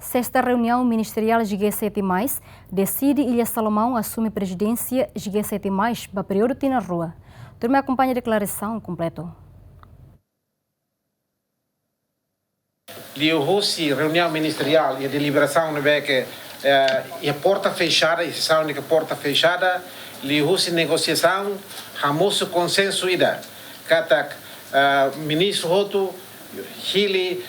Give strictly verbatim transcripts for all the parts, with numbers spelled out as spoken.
Sesta, reuniaun ministeriál G sete mais deside Ilha Salomão asume prezidénsia G sete mais ba períodu tinan rua. Turma akompaña deklarasaun kompletu. Liuhusi reuniaun ministeriál iha deliberasaun ne'ebé ke, eh, iha porta fechada, iha sesaun de porta fechada, liuhusi negosiasaun, hamosu konsensu ida katak, eh, ministru hotu hili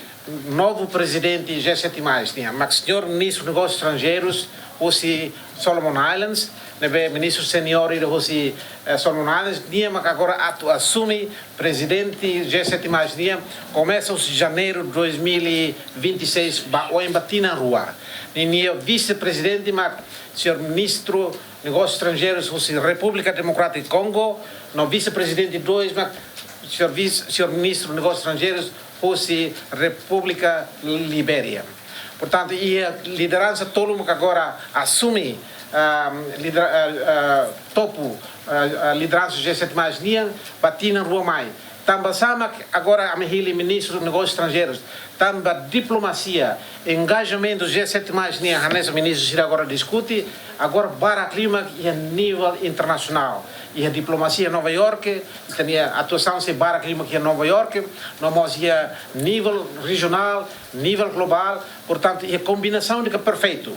novu prezidente G sete mais nian, mak señór ministru negósius estranjeirus husi Solomon Islands, ne'ebé ministru seniór ida husi, eh, Solomon Islands nian, mak agora atu asume prezidente G sete mais nian, komesa husi janeiru dois mil e vinte e seis ba oin ba tinan rua. Ninia vise-prezidente mak señór ministru negósius estranjeirus husi Repúblika Demokrátika Kongo, no vise-prezidente dois mak señór vis-, señór ministru negósius estranjeirus husi Repúblika Libéria. Portantu, iha lideransa tolu mak agora asume, ah, lidera-, ah, ah, topu, ah, ah, lideransa G sete mais nian ba tinan rua mai. Tanba sá mak agora ami hili ministru negósius estranjeirus? Tanba diplomasia, engajamentu G sete mais nian, hanesan ministru sira agora diskute, agora barak liu mak iha nivel internasionál. Iha diplomasia Nova Iorke, ita-nia atuasaun sei barak liu mak iha Nova Iorke, no mós iha nivel rejionál, nivel globál, portantu, iha kombinasaun ida ke perfeitu.